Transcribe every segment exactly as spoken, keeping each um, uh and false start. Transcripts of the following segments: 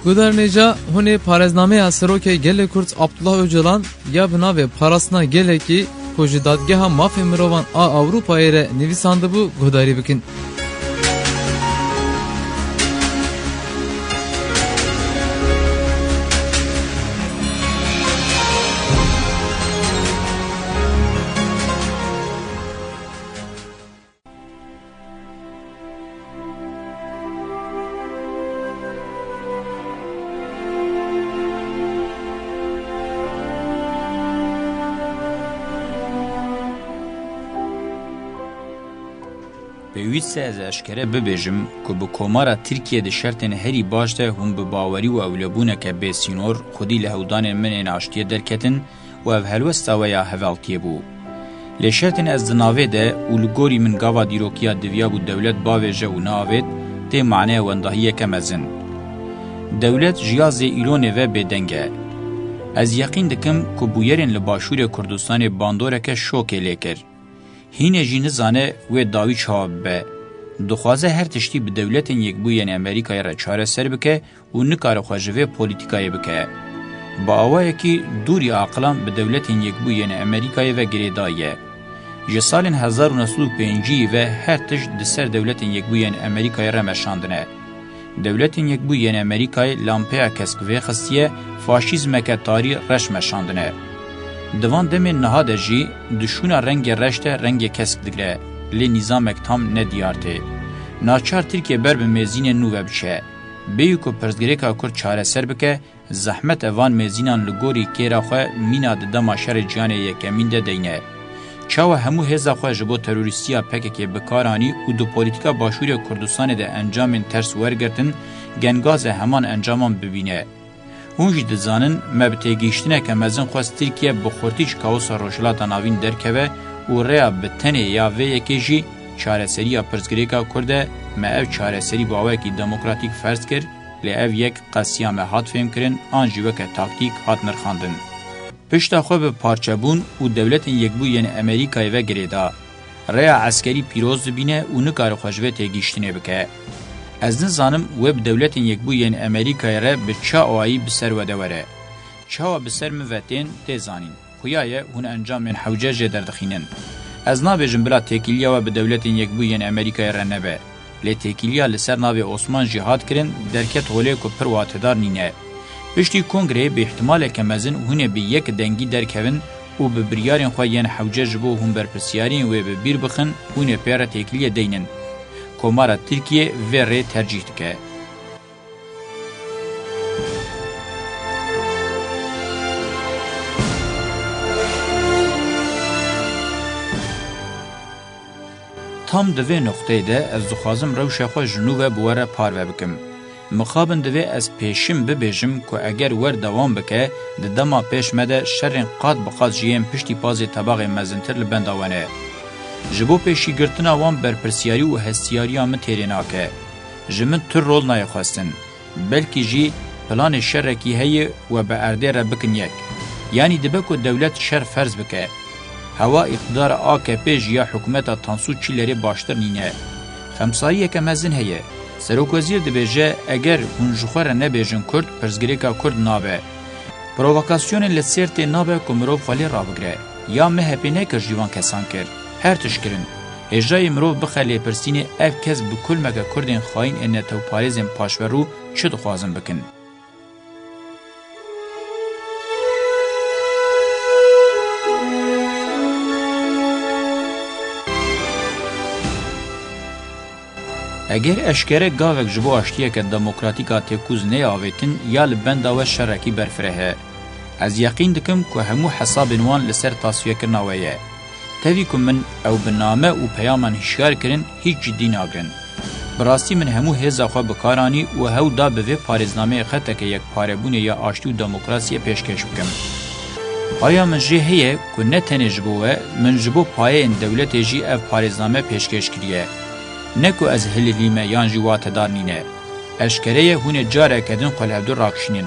Guhdarên hêja, hûn ê parêznameya Serokê Gelê Kurd Abdullah Ocalan ya bi navê Parastina Gelekî ku ji Dadgeha Mafê Mirovan a Ewropayê re nivîsandibû guhdarî bikin. Pêwîst e ez eşkere bibêjim ku bi Komara Tirkiye di şertên herî baş de hûn bi bawerî û ewlebûneke bêsînor xwedî li hewdanên min ên aştiyê derketin û ev helwesta we ya hevaltiyê bû. Lê şertên ez di navê de û li gorî min gava dîrokiya diviyabû dewlet bavêje û neavêt, tê maneya wendahiyeke mezin. Dewlet ji ya zêîlonê ve bêdeng e. Ez yeqîn dikim ku bûyerên li Başûrê Kurdistanê bandoreke şokê lê kir. Hînê jî nizane wê dawî çawa bibe. Dixwaze her tiştî bi Dewletên Yekbûyî yên Amerîkayê re çareser bike û nikare xwe ji vê polîtîkayê bike. Bi awayekî dûrî aqilan bi Dewletên Yekbûyî yên Amerîkayê ve girêdayî ye. Ji salên hezar û neh sed û pêncî ve her tişt di ser Dewletên Yekbûyî yên Amerîkayê re meşandine. Dewletên Yekbûyî yên Amerîkayê lampeya kesk vêxistiye, faşîzmeke tarî reş meşandine. Di van demên niha de jî di şûna rengê reş de rengê kesk digre, lê nîzamek tam ne diyar tê. Naçar Tirkiye ber bi mêzînên nû ve biçe. Bêyî ku pirsgirêka Kurd çareser bike, zehmet e van mêzînan li gorî kêra xwe mîna di dema şerê cîhanê yekemîn de deyne. Çawa hemû hêza xwe ji bo terorîstiya P K K bi kar anî û di polîtîka Başûrê Kurdistanê de encamên ters wergirtin, gengaz e heman encaman bibîne. Hûn jî dizanin, me bi têgihiştineke mezin xwest Tirkiye bi xurtî ji kaosa Rojhilata Navîn derkeve û rêya bi tenê ya vê yekê jî çareseriya pirsgirêka Kurd e, me ev çareserî bi awayekî demokratîk ferz kir, lê ev yek qesiya me hat fêhmkirin an jî weke taktîk hat nirxandin. Pişta xwe bi parçebûn û Dewletên Yekbûyî yên Amerîkayê ve girêda. Rêya eskerî pîroz dibîne û nikare xwe ji vê têgihiştinê bike. Ez nizanim wê bi Dewletên Yekbûyî yên Amerîkayê re bi çi awayî bi ser we de were. Çawa bi ser min ve tên, tê zanîn. Xuya ye hûn encamên hewce jê derdixînin. Ez nabêjim bila têkiliya we bi Dewletên Yekbûyî yên Amerîkayê re nebe. Lê têkiliya li ser navê Osman jî hat kirin, derket holê ku pir watedar nîne. Piştî kongreyê bi îhtimaleke mezin hûn ê bi yek dengî derkevin û bi biryarên xwe yên hewce ji bo hûn berpirsyariyên wê bi bîr bixin, hûn ê pê re têkiliyê deynin. Komara Tirkiye vê rê tercîh dike. Tam di vê noqteyê de ez dixwazim rewşa xwe ji nû ve bi we re parve bikim. Mixabin divê ez pêşim bibêjim ku eger wer dewam bike, di dema pêş me de şerên qat bi qat ji yên piştî pazê tebaxê mezintir li benda we ne. Ji bo pêşîgirtina wan berpirsyarî û hestiyariya min têrê nake. Ji min tu rol nayê xwestin. Belkî jî planê şerekî heye we bi erdê re bikin yek. Yanî dibe ku dewlet şer ferz bike. Hewa îqtidara A K P ji ya hikûmeta Tansû Çîlerê baştir nîne. Xemsariyeke mezin heye. Serokwezîr dibêje, eger hûn ji xwe re nebêjin Kurd, pirsgirêka Kurd nabe. Provokasyonên li Sêrtê nabe ku mirov xwe lê rabigire. Ya M H P nekir jî van kesan kir. Her tişt kirin. Hêjayê mirov bixe lêpirsînê ev kes bi kulmeke Kurdên xayîn ên netewparêzên paşverû çi dixwazin bikin? Eger eşkere gavek ji bo aştiyeke demokratîk a têkûz neyê avêtin ya li benda we şerekî berfireh e. Ez yeqîn dikim ku hemû hesabên wan li ser tasfiyekirina we ye. Tevî ku min ew bi name û peyaman hişyar kirin, hîç cidî nagrin. Bi rastî min hemû hêza xwe bi kar anî û hewl da bi vê parêznameyê xeteke yekparebûnê ya aştî û demokrasiyê pêşkêş bikim. Haya min jê heye ku ne tenê ji bo we, min ji bo payeyên dewletê jî ev parêzname pêşkêş kiriye. Ne ku ez hilhilî me yan jî watedar nîne. Eşkere ye hûn ê careke din xwe li hevdu rakişînin.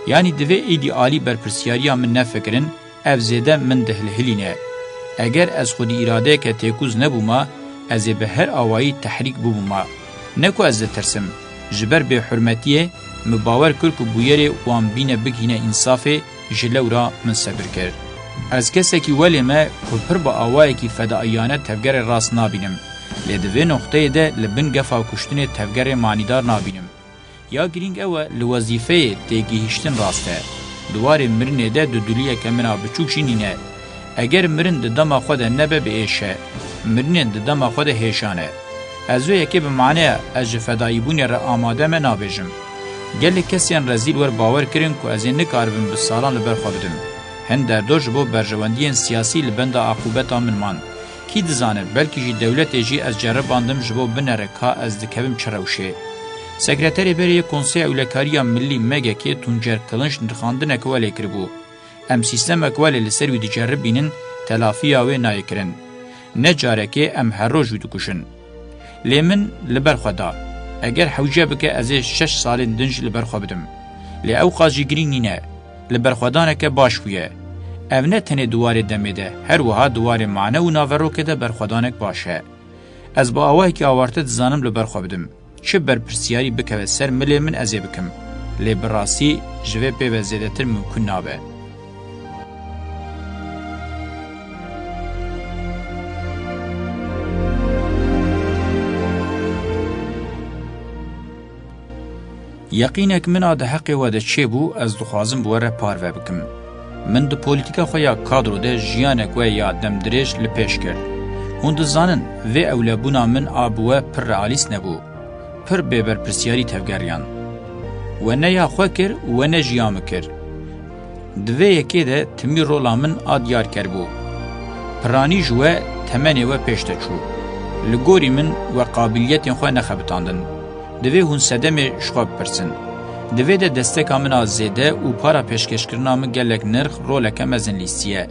Yanî divê êdî alî berpirsyariya min nefikirin, ev zêde min dihilhilîne. Eger ez xwedî îradeyeke têkûz nebûma, ez ê bi her awayî tehrîk bibûma. Ne ku ez ditirsim, ji ber bêhurmetiyê Min bawer kir ku bûyerê wan bîne bigihîne însafê, ji lewra min sebir kir. Ez kesekî welê me ku pir bi awayekî fedaiyane tevgerê rast nabînim. Lê di vê noqteyê de li bin gefa kuştinê tevgerê manîdar nabînim. Ya girîng ew e, li wezîfeyê têgihîştin rast e. Di warê mirinê de dudiliyeke min a biçûk jî nîne. Eger mirin di dema xwe de nebe bi êş e. Mirinên di dema xwe de hêşan e. Ez wê yekê bi maneya ez ji fedayîbûnê re amade me nabêjim. Gelek kesên rezîl wer bawer kirin ku ez ê nikaribim bi salan li ber xwe bidim. Hin derdor ji bo berjewendiyên siyasî li benda aqûbeta min man. Kî dizane, belkî jî dewletê jî ez ceribandim ji bo binere ka ez dikevim çi rewşê. Sekreterê berê yê Konseya Ewlekariya Millî, M G K, Tuncer Kılınç nirxandineke welê kiribû. Em sîstemek welê li ser wî diceribînin, telafiya wê nayê kirin. Ne carekê em her roj wî dikuşin. Lê min li ber xwe da. Eger hewce bike, ez ê şeş salên din jî li ber xwe bidim. Lê ew qas jî girîng nîne. Li berxwedaneke baş bûye. Ev ne tenê di warê demê de, her wiha di warê mane û naverokê de berxwedanek baş e. Ez bi awayekî awarte dizanim li ber xwe bidim. Çi berpirsiyarî bikeve ser milê min, ez ê bikim. Lê bi rastî ji vê pê ve zêdetir mimkun nabe. Yeqînek min a di heqê we de çêbû, ez dixwazim bi we re parve bikim. Min di polîtîka xwe ya kadro de jiyanek we ya demdirêj li pêş kir. Hûn dizanin, vê ewlebûna min a bi we pir realîst nebû. Pir bêberpirsiyarî tevgeriyan. We ne ya xwe kir û we ne jî ya min kir. Di vê yekê de timî rola min a diyar keribû. Piranî ji we temenê we pêş de çû. Li gorî min we qabiliyetên xwe nexebitandin. Divê hûn sedemê ji xwe bipirsin. Di vê de desteka min a zêde û para pêşkêşkirina min gelek nirx roleke mezin lîstiye.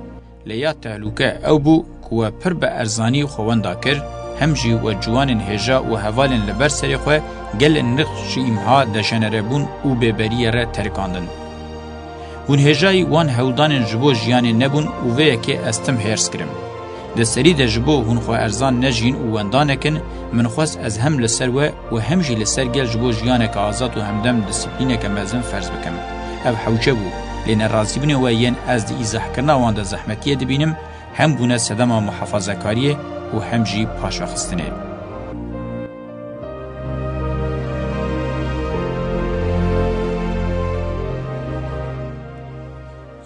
Lê ya tehlûke ew bû ku we pir bi erzanî xwe wenda kir, hem jî we ciwanên hêja û hevalên li ber serê xwe gelên nirx ji îmha, dejenerebûn û bêberiyê re terikandin. Hûn hêjayî wan hewldanên ji bo jiyanê nebûn û vê yekê ez tim hêrs kirim. Di serî de ji bo hûn xwe erzan nejîn û wenda nekin, min xwest ez hem li ser we û hem jî li ser gel ji bo jiyaneke azad û hemdem disiplîneke mezin ferz bikim. Ev hewce bû, lê nerazîbûnên we yên ez di îzahkirina wan de zehmetiyê dibînim, hem bûne sedema muhafazakariyê û hem jî paşvexistinê.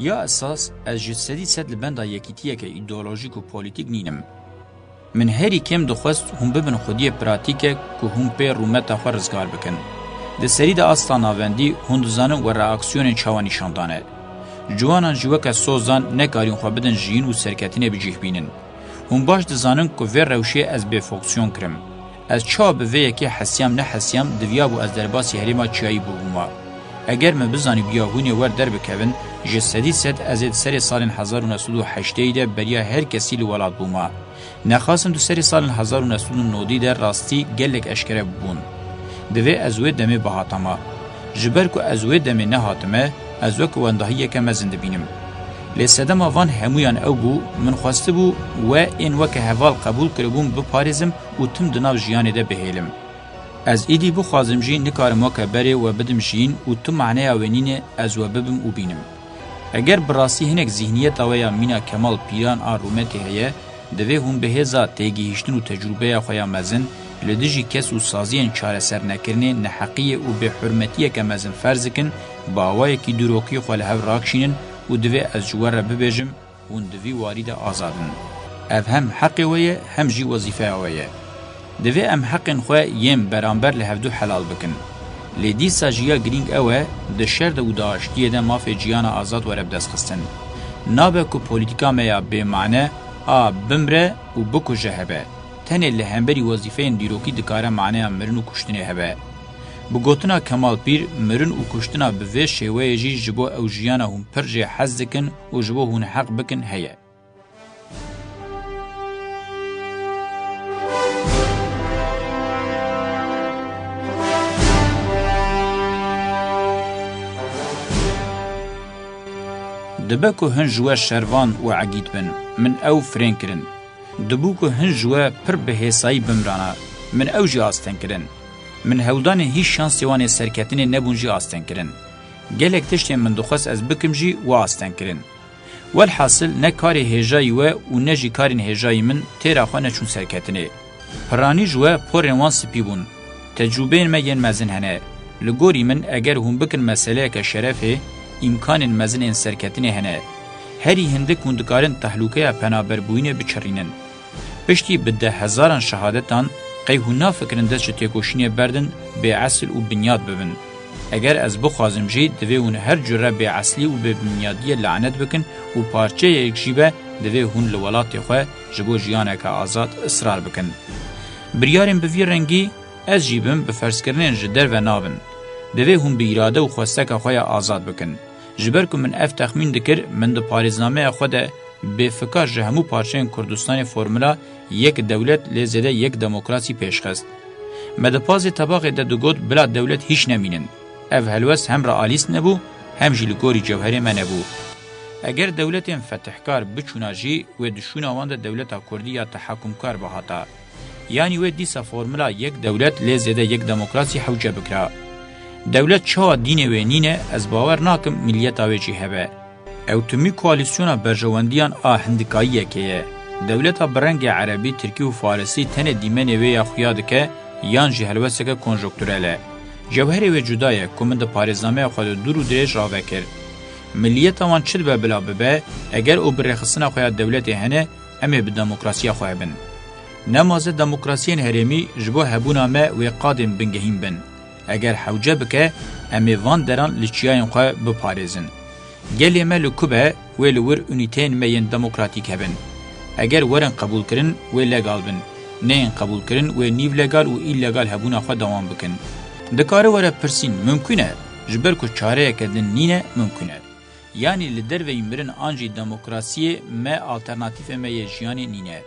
Ya esas, ez ji sedî sed li benda yekîtiyeke îdeolojîk û polîtîk nînim. Min herî kêm dixwest hûn bibin xwediyê pratîkek ku hûn pê rûmeta xwe rizgar bikin. Di serî de asta navendî hûn dizanin we reaksiyonên çawa nîşan dane. Ciwanan jî weke sozan nekarîn xwe bidin jiyîn û serketinê bi cih bînin. Hûn baş dizanin ku vê rewşê ez bêfonksiyon kirim. Ez çawa bi vê yekê hesiyam nehesiyam, diviyabû ez derbasî herêma çiyayî bibûma. Eger min bizanîbûya hûn ê wer derbikevin, ji sedî sed ez ê di serê salên hezar û neh sed û heştê de beriya her kesî li welat bûma. Nexasim di serê salên hezar û neh sed û nodî de rastî gelek eşkere bûbûn. Divê ez wê demê bihatama. Ji ber ku ez wê demê nehatime, ez wek wendahiyeke mezin dibînim. Lê sedema van hemûyan ew bû, min xwestibû we ên weke heval qebûl kiribûn biparêzim û tim di nav jiyanê de bihêlim. Ez êdî bixwazim jî nikarim weke berê we bidim jiyîn û tu maneya wê nîne ez we bibim û bînim. Eger bi rastî hinek zîhniyeta we ya mîna Kemal Pîran a rûmetê heye, divê hûn bi hêza têgihîştin û tecrûbeya xwe ya mezin li dijî kes û saziyên çaresernekirinê neheqiyê û bêhurmetiyeke mezin ferz dikin, bi awayekî dîrokî xwe li hev rakişînin û divê ez ji we re bibêjim, hûn di vî warî de azad in. Ev hem heqê we ye, hem jî wezîfeya we ye. Divê em heqên xwe yên beramber li hevdû helal bikin. Lê dîsa jî ya girîng ew e, di şer de û di aştiyê de mafê ciyana azad were bidestxistin. Nabe ku polîtîka me ya bêmane a bimre û bikuje hebe. Tenê li hemberî wezîfeyên dîrokî dikare maneya mirin û kuştinê hebe. Bi gotina Kemal Pîr, mirin û kuştina bi vê şêweyê jî ji bo ew jiyana hûn pir jê hez dikin û ji bo hûn heq bikin heye. Dibe ku hin ji we şervan û egît bin, min ew firên kirin. Dibû ku hin ji we pir bi hêsayî bimrana, min ew jî asteng kirin. Min hewldanên hîç şansê wan ê serketinê nebûn jî asteng kirin. Gelek tiştên min dixwest ez bikim jî we asteng kirin. Welhasil ne karê hêjayî we û ne jî karên hêjayî min têra xwe neçûn serketinê. Piranî ji we porên wan spî bûn. Tecrûbeyên me yên mezin hene. Li gorî min eger hûn bikin meseleyeke şerefê, îmkanên mezin ên serketinê hene. Herî hindik hûn dikarin tehlûkeya penaberbûyînê biçirînin. Piştî bi dehhezaran şehadetan qey hûn nafikirin dest ji têkoşînê berdin, bêesil û binyad bibin. Eger ez bixwazim jî, divê hûn her cure bêeslî û bêbinyadiyê lanet bikin û parçeyek jî be, divê hûn li welatê xwe ji bo jiyaneke azad israr bikin. Biryarên bi vî rengî ez jî bim bi ferzkirinên ji derve nabin. Divê hûn bi îrade û xwesteka xwe ya azad bikin. Ji ber ku min ev texmîn dikir, min di parêznameya xwe de bêfikar ji hemû parçeyên Kurdistanê formula yek dewlet lê zêde yek demokrasî pêşxist. Me di pazê tebaxê de digot bila dewlet hîç nemînin. Ev helwest hem realîst nebû, hem jî li gorî cewherê me nebû. Eger dewletên fetihkar biçûna jî, wê di şûna wan de dewleta kurdî ya tehakumkar bihata. Yanî wê dîsa formula yek dewlet lê zêde yek demokrasî hewce bikira. Dewlet çawa dînê wê nîne, ez bawer nakim miliyeta wê jî hebe. Ew timî koalîsyona berjewendiyan a hindikayiyekê ye. Dewleta bi rengê erebî, tirkî û farisî tenê dîmenê wê ya xuya dike, yan jî helwesteke konjonkturel e. Cewherê wê cuda ye ku min di parêznameya xwe de dûr û dirêj rave kir. Miliyeta wan çi dibe bila bibe, eger û bi rêxistina xwe ya dewletê hene, em ê bi demokrasiya xwe hebin. Nemaze demokrasiyên herêmî ji bo hebûna me wê qadên bingehîn bin. Eger hewce bike, em ê van deran li çiyayên xwe biparêzin. Gelê me li ku be, wê li wir unîteyên me yên demokratîk hebin. Eger werin qebûlkirin, wê legal bin. Neyên qebûlkirin, wê nîv legal û îlegal hebûna xwe dewam bikin. Dikare were pirsîn, mimkun e? Ji ber ku çareyeke din nîne, mimkun e. Yanî li derveyî mirin an jî demokrasiyê me alternatîfê me yê jiyanê nîne.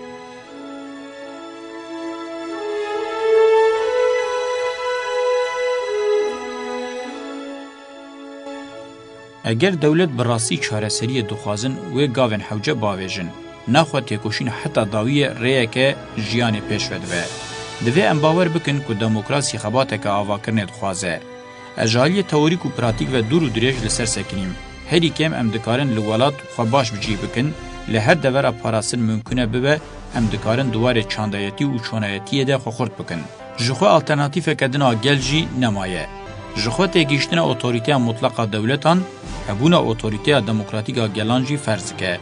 Eger dewlet bi rastî çareseriyê dixwazin, wê gavên hewce bavêjin. Naxwe têkoşîn heta dawiyê rêyeke jiyanê pêş ve dibe. Divê em bawer bikin ku demokrasî xebateke avakirinê dixwaze. Ez ji aliyê teorîk û pratîk ve dûr û dirêj li ser sekinîm. Herî kêm em dikarin li welat xwe baş bi cih bikin, li her devera parastin mimkun e bibe, em dikarin di warê çandayetî û çonayetiyê de xwe xurt bikin. Ji xwe alternatîfeke din a gel jî nemaye. Ji xwe têgihiştina otorîteya mutleq a dewletan, hebûna otorîteya demokratîk a gelan jî ferz dike.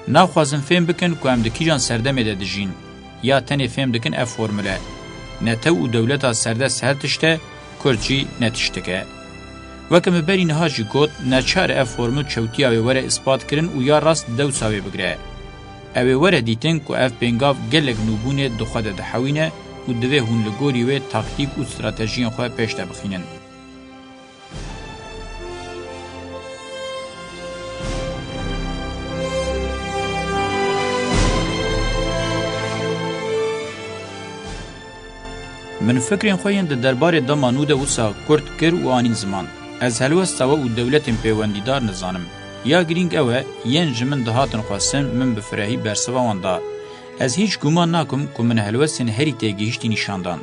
Naxwazin fêm bikin ku em di kîjan serdemê de dijîn, ya tenê fêm dikin ev formule. Netew û dewleta serdest her tişt e, Kurd jî ne tiştik e. Weke min berî niha jî got, neçar e ev formul çewtiya wê were îspat kirin û ya rast dewsa wê bigire. Ew ê were dîtin ku ev pêngav gelek nûbûnê di xwe de dihewîne û divê hûn li gorî wê taktîk û stratejiyên xwe pêş de bixînin. Min fikrên xwe yên di derbarê dema nû de wisa kurt kir û anîn ziman. Ez helwesta we û dewletên pêwendîdar nizanim. Ya girîng ew e, yên ji min dihatin xwestin, min bi firehî bersiva wan da. Ez hîç guman nakim ku min helwestên herî têgihiştî nîşan dan.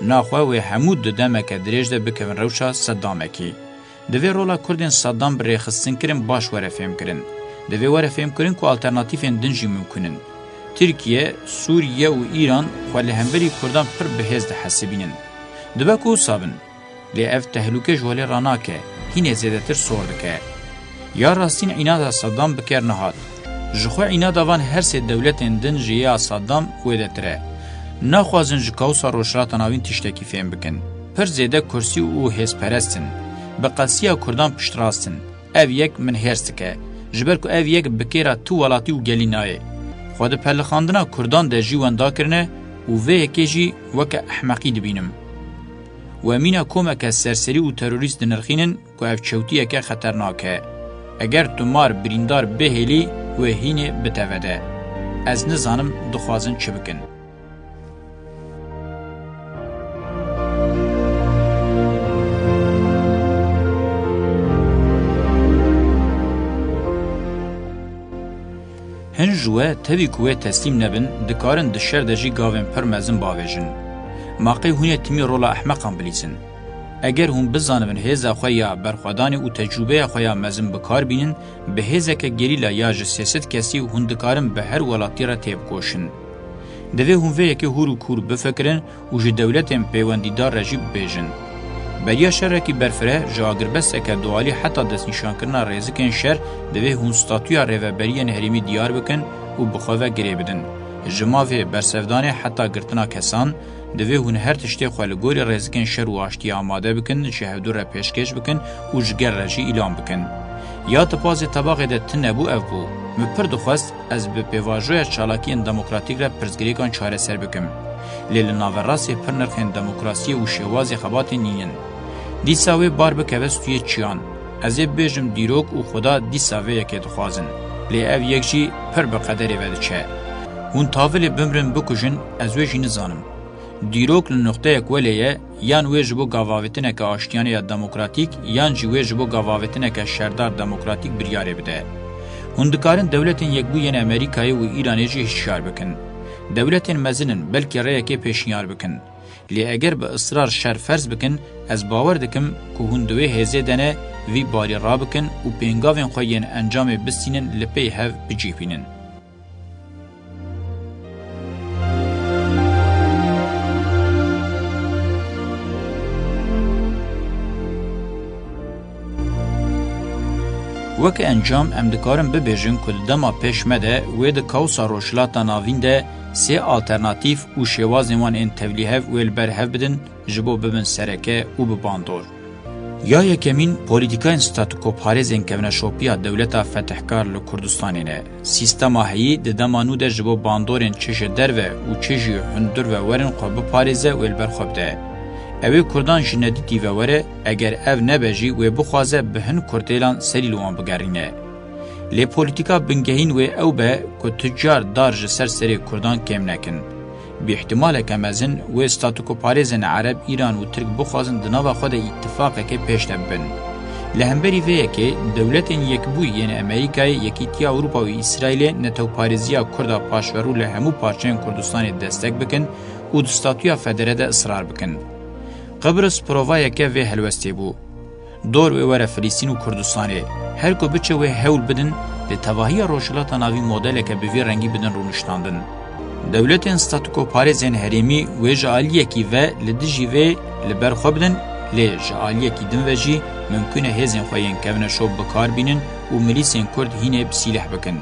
Naxwe wê hemû di demeke dirêj de bikevin rewşa Seddamekî. Divê rola Kurdên Seddam bi rêxistinkirin baş were fêmkirin. Divê were fêmkirin ku alternatîfên din jî mimkun in. Tirkiye, Sûriye û Îran xwe li hemberî Kurdan pir bi hêz dihesibînin. Dibe ku wisa bin. Lê ev tehlûke ji holê ranake, hînê zêdetir sor dike. Ya rastîn înada Seddam bi ker nehat. Ji xwe înada van her sê dewletên din ji ya Seddam wêdetir e. Naxwazin ji kaosa Rojhilata Navîn tiştekî fêm bikin. Pir zêde kursî û hêzperest in. Bi qesiya Kurdan piştrast in. Ev yek min hêrs dike. Ji ber ku ev yek bi kêra tu welatî û gelî nayê. Xwe di pelixandina Kurdan de jî wenda kirine û vê yekê jî weke ehmeqî dibînim. We mîna komeke serserî û terorîst dinirxînin ku ev çewtiyeke xeternak e. Eger tu mar birîndar bihêlî, wê hînê bitevede. Ez nizanim dixwazin çi bikin. Hin ji we, tevî ku wê teslîm nebin, dikarin di şer de jî gavên pir mezin bavêjin. Ma qey hûn ê timî rola ehmeqan bilîzin? Eger hûn bizanibin hêza xwe ya berxwedanê û tecrûbeya xwe ya mezin bi kar bînin, bi hêzeke gerîla ya ji sê sed kesî hûn dikarin bi her welatî re têbikoşin. Divê hûn vê yekê hûr û kûr bifikirin û ji dewletên peywendîdar re jî bibêjin. Beriya şerekî berfireh ji agirbesteke dualî heta destnîşankirina rêzikên şer divê hûn statûya rêveberiyên herêmî diyar bikin û bi xwe ve girê bidin. Ji mavê bersevdanê heta girtina kesan, divê hûn her tiştê xwe li gorî rêzikên şer û aştiyê amade bikin, ji hevdû re pêşkêş bikin û ji gel re jî îlan bikin. Ya tipazê tebaxê de tune bû, ev bû. Min pir dixwest ez bi pêvajoya çalakiyên demokratîk re pirsgirêkan çareser bikim. Lê li naverastê pir nirxên demokrasiyê û şêwazê xebatê nînin. Dîsa wê bar bikeve stûyê çiyan. Ez ê bibêjim dîrok û Xuda dîsa vê yekê dixwazin. Lê ev yek jî pir bi qederê ve diçe. Hûn tavilê bimrin bikujin, ez wê jî nizanim. Dîrok li nuqteyek welê ye, yan wê ji bo gavavêtineke aştiyane ya demokratîk, yan jî wê ji bo gavavêtineke şerdar demokratîk biryarê bide. Hûn dikarin Dewletên Yekbû yên Amerîkayê û Îranê jî hişyar bikin. Dewletên mezin in, belkî rêyekê pêşniyar bikin. Lê eger bi israr şer ferz bikin, ez bawer dikim ku hûn di wê hêzê de ne, vî barî rabikin û pêngavên xwe yên encamê bistînin li pey hev bicîhbînin. Weke encam em dikarin bibêjin ku di dema pêş me de wê di kaosa Rojhilata Navîn de sê alternatîf û şêwazên wan ên tevlîhev wê li ber hev bidin ji bo bibin sereke û bi bandor. Ya yekemîn, polîtîkayên statûkoparêzên kevneşopiya dewleta fetihkar li Kurdistanê ne. Sîstema heyî di dema nû de ji bo bandorên çi ji derve û çi jî hundir ve werin xwe biparêze wê li ber xwe bide. Ew ê Kurdan ji nedîtî ve were, eger ev nebe jî wê bixwaze bi hin kurtêlan serî li wan bigerîne. Lê polîtîka bingehîn wê ew be ku tu car dar ji ser serê Kurdan kêm nekin. Bi îhtimaleke mezin wê statûkoparêzên Ereb, Îran û Tirk bixwazin di nava xwe de îtifaqekê pêş de bibin. Li hemberî vê yekê, Dewletên Yekbûyî yên Amerîkayê, Yekîtiya Ewropa û Îsraîlê netewparêziya Kurda paşverû li hemû parçeyên Kurdistanê destek bikin û di statûya federe de israr bikin. Qibris provayeke vê helwestê bû. Dor wê were Filistîn û Kurdistanê. Her ku biçe wê hewl bidin, li tevahiya Rojhilata Navîn modeleke bi vî rengî bidin rûniştandin. Dewletên statûkoparêzên herêmî wê ji aliyekî ve li dijî vê li ber xwe bidin, lê ji aliyekî din ve jî mimkûn e hêzên xwe yên kevneşop bi kar bînin û milîsên Kurd hînê bi sîleh bikin.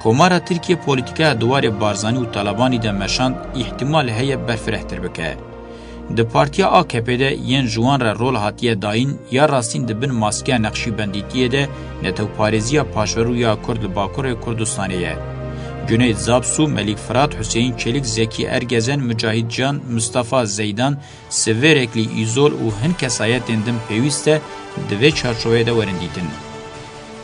Komara Tirkiye polîtîkaya di warê Barzanî û Talabanî de meşand, îhtimal heye berfirehtir bike. Di partiya A K P de yên ji wan re rol hatiye dayîn, ya rastîn di bin maskeya Neqşîbendîtiyê de netewparêziya paşverû ya Kurd li Bakurê Kurdistanê ye. Cuneyt Zabsu, Melîk Firat, Huseyîn Çelîk, Zekî Ergezen, Mucahîd Can, Mustafa Zeydan, Sivêreklî Îzol û hin kesayetên din pêwîst e di vê çarçoveyê de werin dîtin.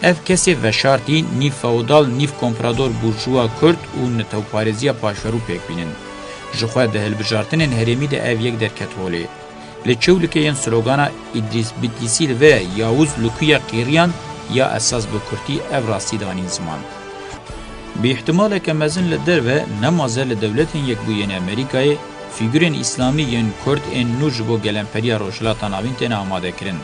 Ev kesê veşartî nîv feodal, nîv komprador burjuwa Kurd û netewparêziya paşverû pêk bînin. Ji xwe di hilbijartinên herêmî de ev yek derket holê. Li Çewlikê yên slogana Îdrîs Bitlîsî li vê ye, Yawuz li ku ye qîriyan, ya esas bi kurtî ev rastî danîn ziman. Bi îhtimaleke mezin li derve, nemaze li Dewletên Yekbûyî yên Amerîkayê fîgurên îslamî yên Kurd ên nû ji bo gelemperiya Rojhilata Navîn têne amadekirin.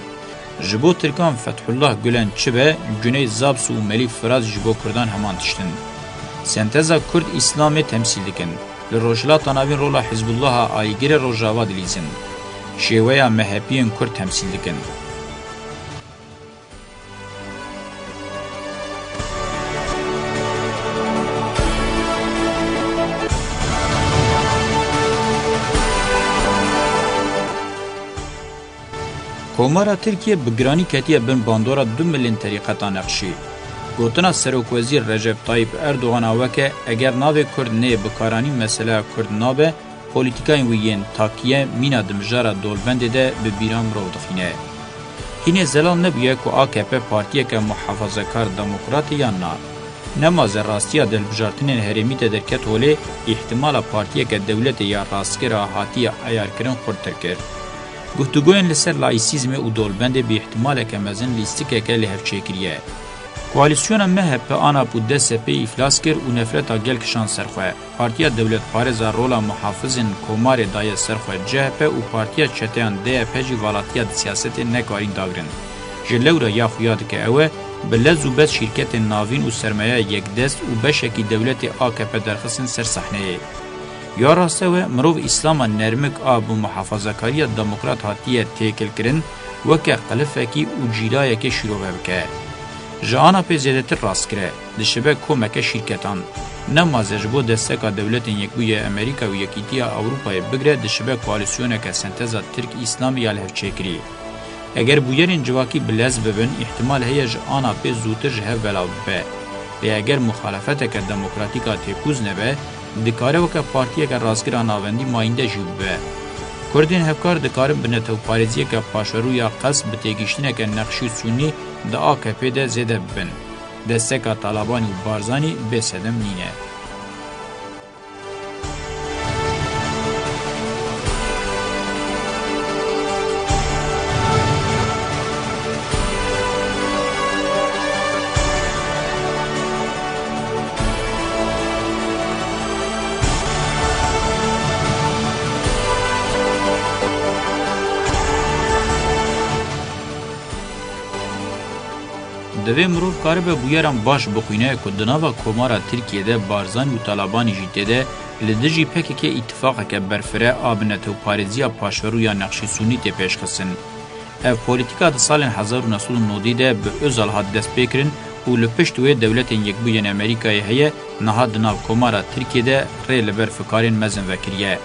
Ji bo Tirkan Fethullah Gulen çi be, Cuneyt Zabsu û Melîk Firat ji bo Kurdan heman tişt in. Senteza Kurd Îslamê temsîl dikin. Li Rojhilata Navîn rola Hizbullaha alîgirê Rojava dilîzin. Şêweya M H P'yên Kurd temsîl dikin. Komara Tirkiye bi giranî ketiye bin bandora du milên terîqeta Neqşî. Gotina Serokwezîr Recep Tayyip Erdogan a weke, eger navê Kurd neyê bikaranîn, meseleya Kurd nabe, polîtîkayên wî yên takiye mîna di mijara dolbendê de bi bîra mirov dixîne. Hînê zelal nebûye ku A K P partiyeke muhafazekar demokrat e yan na. Nemaze rastiya di hilbijartinên herêmî de derket holê, îhtimala partiyeke dewletê ya rastgir a hatiye eyarkirin xurttir kir. Guftûgoyên li ser laîsîzmê û dolbendê bi îhtimaleke mezin lîstikeke li hev çêkiriye. Koalîsyona M H P, ANAP û D S P îflas kir û nefreta gel kişand ser xwe. Partiya dewletparêza rola muhafizên komarê daye ser xwe C H P û partiya çeteyan D Y P jî valatiya di siyasetê nekarîn dagrin. Ji lewra ya xuya dike ew e, bi lez û bez şîrketên navîn û sermayeya yekdest û beşekî dewletê A K P derxistin ser sahneyê. Ya rast ew e, mirov îslama nermik a bi muhafazakariya demokrat hatiye têkilkirin, weke qilifekî û cîlayekê şîrove bike. Ji ANAPê zêdetir rastgir e, dişibe komeke şîrketan. Nemaze ji bo desteka Dewletên Yekbûyî yê Amerîka û Yekîtiya Ewropayê bigre dişibe koalîsyoneke senteza Tirk-Îslamî ya li hev çêkirî. Eger bûyerên civakî bi lez bibin, îhtimal heye ji ANAPê zûtir ji hev belav bibe. Lê eger muxalefeteke demokratîk a têkoz nebe, dikare weke partiyeke rastgir a navendî mayînde jî bibe. Kurdên hevkar dikarin bi netewparêziyeke paşverû ya qels bi têgihiştineke nexşî sûnî di A K P de zêde bibin. Desteka Talabanî û Barzanî bê sedem nîne. Divê mirov karibe bûyeran baş bixwîne ku di nava Komara Tirkiyê de Barzanî û Talabanî jî tê de li dijî P K K îtifaqeke berfireh a bi netewparêziya paşverû ya nexşî sûnî tê pêşxistin. Ev polîtîka di salên hezar û neh sed û nodî de bi Ozal hat destpêkirin û li pişt wê Dewletên Yekbûyî yên Amerîkayê heye, niha di nav Komara Tirkiyê de rê li ber fikarên mezin vekiriye.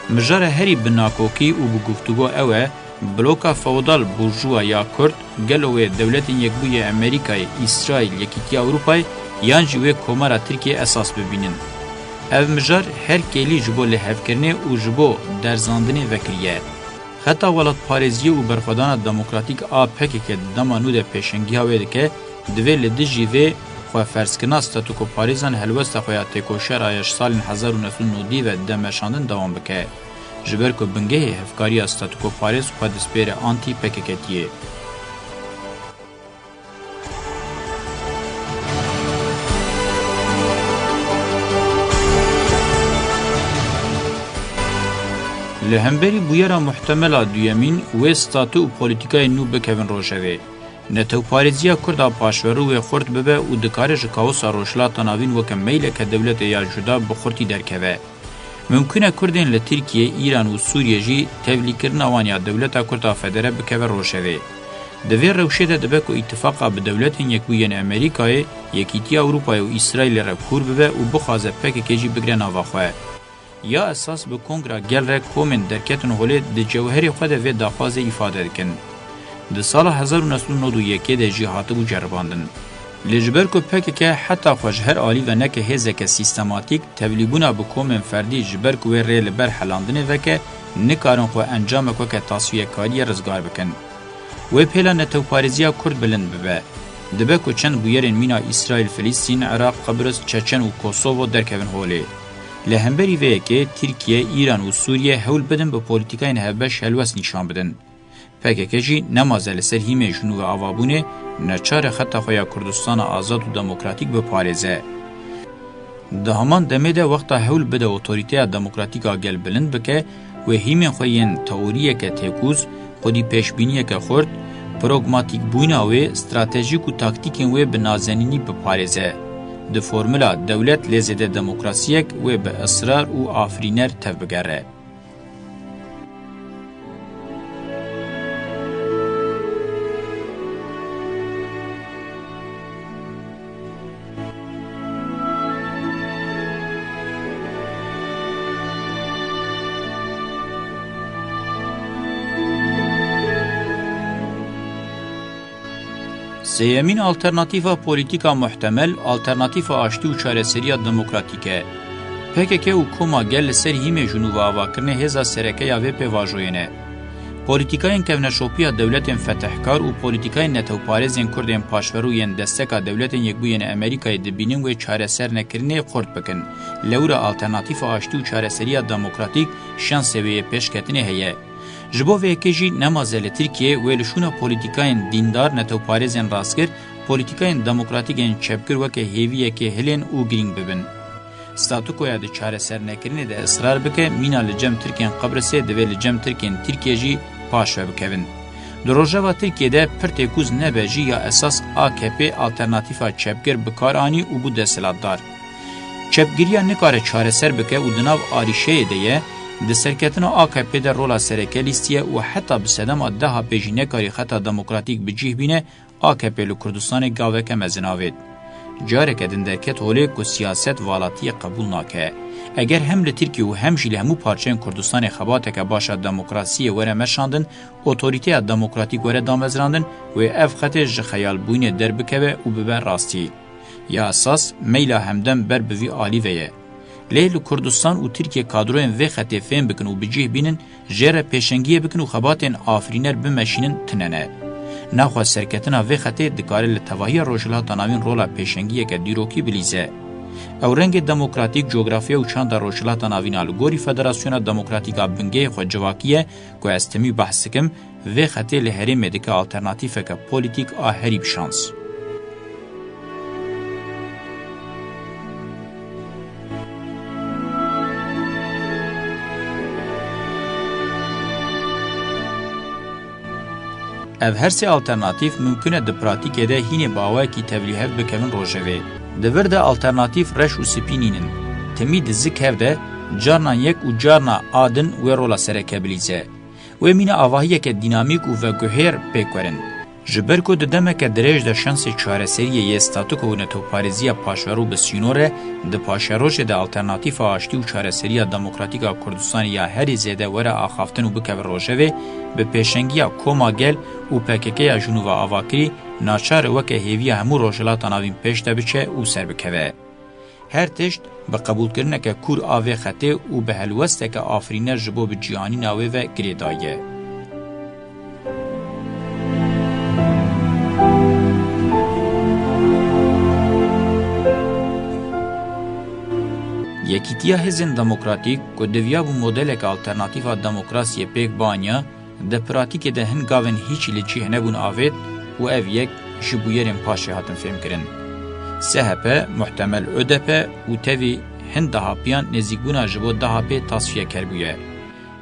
Mijara herî bi nakokî û bi guftûgo ew e, bloka feodal burjuwa ya Kurd, gelo wê Dewletên Yekbûyî yê Amerîkayê, Îsraîl, Yekîtiya Ewropayê yan jî wê Komara Tirkiyê esas bibînin? Ev mijar her kêlî ji bo lihevkirinê û ji bo derzandinê vekiriye. Xeta welatparêziyê û berxwedana demokratîk a P K K di dema nû de pêşengiya wê dike, divê li dijî vê xweferzkirina statukoparêzan helwesta xwe ya têkoşer a ya ji salên hezar û neh sed û nodî ve de meşandin dewam bike. Ji ber ku bingehê hevkariya statukoparêz xwe dispêre antî-P K K'tiyê. Li hemberî bûyera muhtemel a duyemîn, wê statû û polîtîkayên nû bikevin rojevê. Netewparêziya Kurd a paşverû wê xurt bibe û dikare ji kaosa Rojhilata Navîn weke meyleke dewletê ya cuda bi xurtî derkeve. Mimkun e Kurdên li Tirkiye, Îran û Sûriye jî tevlîkirina wan ya dewleta Kurd a federe bikeve rojevê. Di vê rewşê de dibe ku îtifaqa bi Dewletên Yekbûyî yên Amerîkayê, Yekîtiya Ewropayê û Îsraîlê re kûr bibe û bixwaze P K K jî bigre nava xwe. Ya esas bi Kongra Gel re komên derketin holê di cewherê xwe de vê daxwazê îfade dikin. Di sala hezar û neh sed û nod û yekê de jî hatibû ceribandin. Lê ji ber ku P K K heta xwe ji her alî ve neke hêzeke sîstematîk, tevlîbûna bi komên ferdî ji ber ku wê rê li ber helandinê veke, nikarin xwe encamek weke tasfiyekariyê rizgar bikin. Wê pêla netewparêziya Kurd bilind bibe. Dibe ku çend bûyerên mîna Îsraîl, Filistîn, Iraq, Qibris, Çeçen û Kosovo derkevin holê. Li hemberî vê yekê, Tirkiye, Îran û Sûriye hewl bidin bi polîtîkayên hevbeş helwest nîşan bidin. P K K jî nemaze li ser hîmên ji nû ve avabûnê, neçar e xeta xwe ya Kurdistana azad û demokratîk biparêze. Di heman demê de wexta hewl bide otorîteya demokratîk a gel bilind bike, wê hîmên xwe yên teoriyeke têkoz, xwedî pêşbîniyeke xurt, pragmatîkbûyîna wê, stratejîk û taktîkên wê bi nazenînî biparêze. Di formula dewlet lê zêde demokrasiyek wê bi israr û afirîner tevbigere. Sêyemîn alternatîfa polîtîka muhtemel, alternatîfa aştî û çareseriya demokratîk e. P K K û Koma Gel li ser hîmê ji nû ve avakirinê hêza sereke ya vê pêvajoyê ne. Polîtîkayên kevneşopiya dewletên fetihkar û polîtîkayên netewparêzên Kurdên paşverû yên desteka Dewletên Yekbûyî yên Amerîkayê dibînin wê çaresernekirinê xurt bikin. Lewra alternatîfa aştî û çareseriya demokratîk şansê wê yê pêşketinê heye. Ji bo vê yekê jî nemaze li Tirkiyê wê li şûna polîtîkayên dîndar, netewparêzên rastgir, polîtîkayên demokratîk ên çepgir weke hêviyekê hilên û girîng bibin. Statukoya di çaresernekirinê de israr bike, mîna li cem Tirkên Qibrisê divê li cem Tirkên Tirkiyê jî paş ve bikevin. Di rojeva Tirkiyê de pir têkûz nebe jî ya esas A K P alternatîfa çepgir bi kar anî û bû desthilatdar. Çepgiriya nikare çareser bike û di nav arîşeyê de ye, di serketina A K P de rola sereke lîstiye û heta bi sedema deha pê jî nekarî xeta demokratîk bi cih bîne, A K P li Kurdistanê gaveke mezin avêt. Careke din derket holê ku siyaset valatiyê qebûl nake. Eger hem li Tirkiye û hem jî li hemû parçeyên Kurdistanê xebateke baş a demokrasiyê were meşandin, otorîteya demokratîk were damezrandin, wê ev xetê ji xeyalbûyînê derbikeve û bibe rastî. Ya esas, meyla hemdem ber bi vî alî ve ye. Lê li Kurdistan û Tirkiye kadroyên vê xetê fêm bikin û bi cih bînin, jê re pêşengiyê bikin û xebatên afirîner bimeşînin tune ne. Naxwe serketina vê xetê dikare li tevahiya Rojhilata Navîn rola pêşengiyeke dîrokî bilîze. Ew rengê demokratîk, cografiya û çanda Rojhilata Navîn a li gorî Federasyona Demokratîk a bingehê xwe civakî ye ku ez timî behs dikim, vê xetê li herêmê dike alternatîfeke polîtîk a herî bi şans. Ev her sê alternatîf mimkun e di pratîkê de hînê bi awayekî tevlîhev bikevin rojevê. Di vir de alternatîf reş û spî nînin. Timî di zik hev de carna yek û carna a din wê rola sereke bilîze. Wê mîna avahiyeke dînamîk û veguhêr pêk werin. Ji ber ku di demeke dirêj de şansê çareseriyê yê statûko û netoparêziya paşverû bi sînor e, di paşerojê de alternatîfa aştî û çareseriya demokratîk a Kurdistanê ya herî zêde were axaftin û bikeve rojevê, bi pêşengiya Koma Gel û P K K ya Jinûva avakirî, naçar e weke hêviya hemû Rojhilata Navîn pêş de biçe û serbikeve. Her tişt bi qebûlkirineke kûr a vê xetê û bi helwesteke afirîner ji bo bi cîhanîna wê ve girêdayî ye. Yekîtiya Hêzên Demokratîk ku diviyabû modeleke alternatîf a demokrasiyê pêk bianiya, di pratîkê de hin gavên hîçî li cih nebûn avêt û ev yek ji bûyerên paşê hatin fêmkirin. S H P, muhtemel Ö D P û tevî hin dahapiyan nêzîkbûna ji bo dahapê tasfiyeker bûye.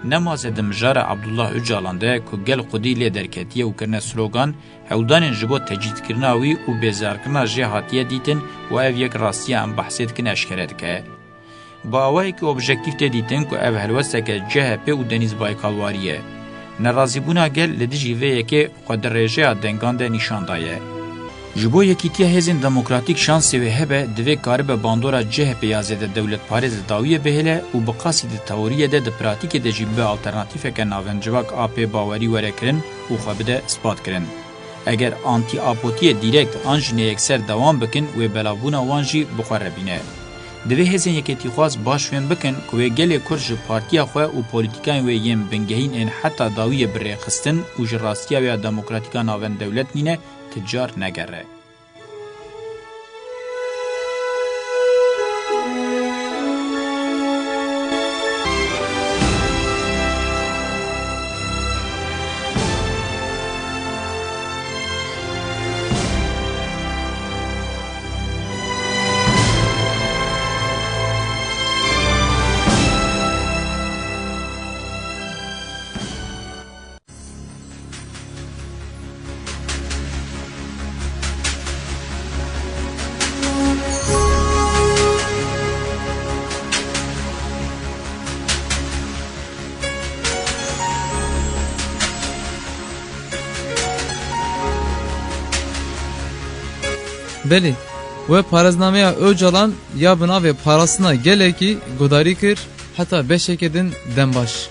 Nemaze di mijara Abdullah Ocalan de ku gel xwedî lê derketiye û kirine slogan, hewldanên ji bo tecrîdkirina wî û bêzarkirina jê hatiye dîtin û ev yek rastiya em behsê dikin eşkere dike. Bi awayekî objektîf tê dîtin ku ev helwesteke C H P û Denîz Baykalwarî ye. Nerazîbûna gel li dijî vê yekê xwe di rêjeya dengan de nîşan daye. Ji bo Yekîtiya Hêzên Demokratîk şansê wê hebe, divê karibe bandora C H P ya zêde dewletparêz li dawiyê bihêle û bi qasî di teoriyê de, di pratîkê de jî bibe alternatîfeke navencivak a pê bawerî were kirin û xwe bide ispatkirin. Eger antîapotiyê dîrekt an jî neyekser dewam bikin, wê belavbûna wan jî bi xwe re bîne. Divê hêzên yekêtîxwaz baş fêm bikin ku wê gelê Kurd ji partiya xwe û polîtîkayên wê yên bingehîn ên heta dawiyê bi rêxistin û ji rastiya wê ya demokratîk a navendewlet nîne, ti car negere. Belê, we parêznameya Ocalan ya bi navê Parastina Gelekî guhdarî kir, heta beşeke din dem baş.